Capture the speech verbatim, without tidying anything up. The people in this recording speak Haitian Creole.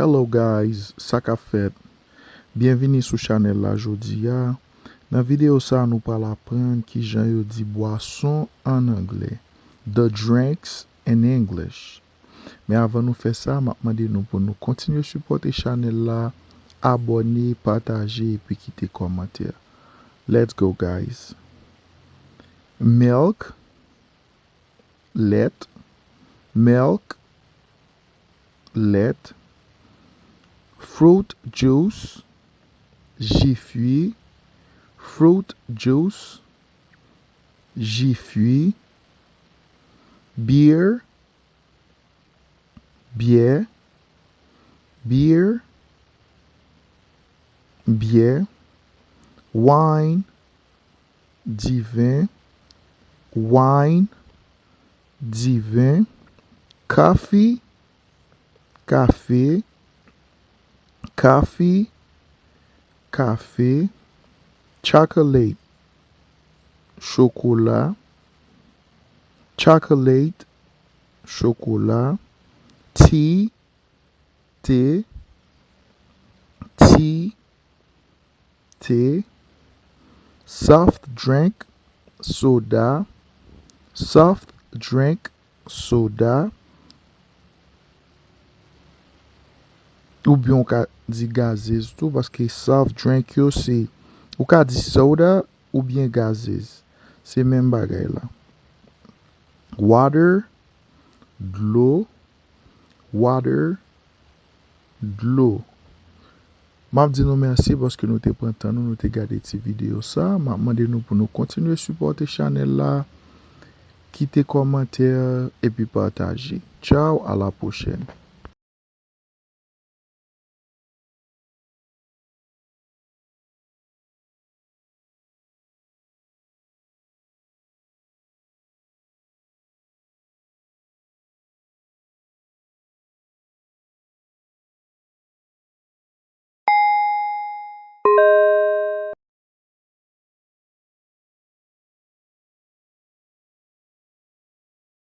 Hello guys, sa k ap fèt? Byenvini sou chanèl la jodi a. Nan videyo sa a, nou pral aprann kijan yo di bwason an anglè. The drinks in English. Men avan nou fè sa, m ap mande nou pou nou kontinye sipòte chanèl la, abòne, pataje epi kite kòmantè. Let's go guys. Milk, lèt, milk, lèt, fruit juice, ji fwi, fruit juice, ji fwi, beer, byè, beer, byè, wine, diven, wine, diven, coffee, kafe, coffee, kafe, chocolate, chokola, chocolate, chokola, tea, te, tea, te, soft drink, soda, soft drink, soda, oubyen w ka di gazez tou, paske soft drink yo se, ou ka di soda oubyen gazez. Se menm bagay la. Water, dlo, water, dlo. M ap di nou mèsi paske nou te pran tan nou, nou te gade ti videyo sa. M ap mande nou pou nou kontinye sipòte chanèl la, kite kòmantè epi pataje. Tchaw, a la pwochèn.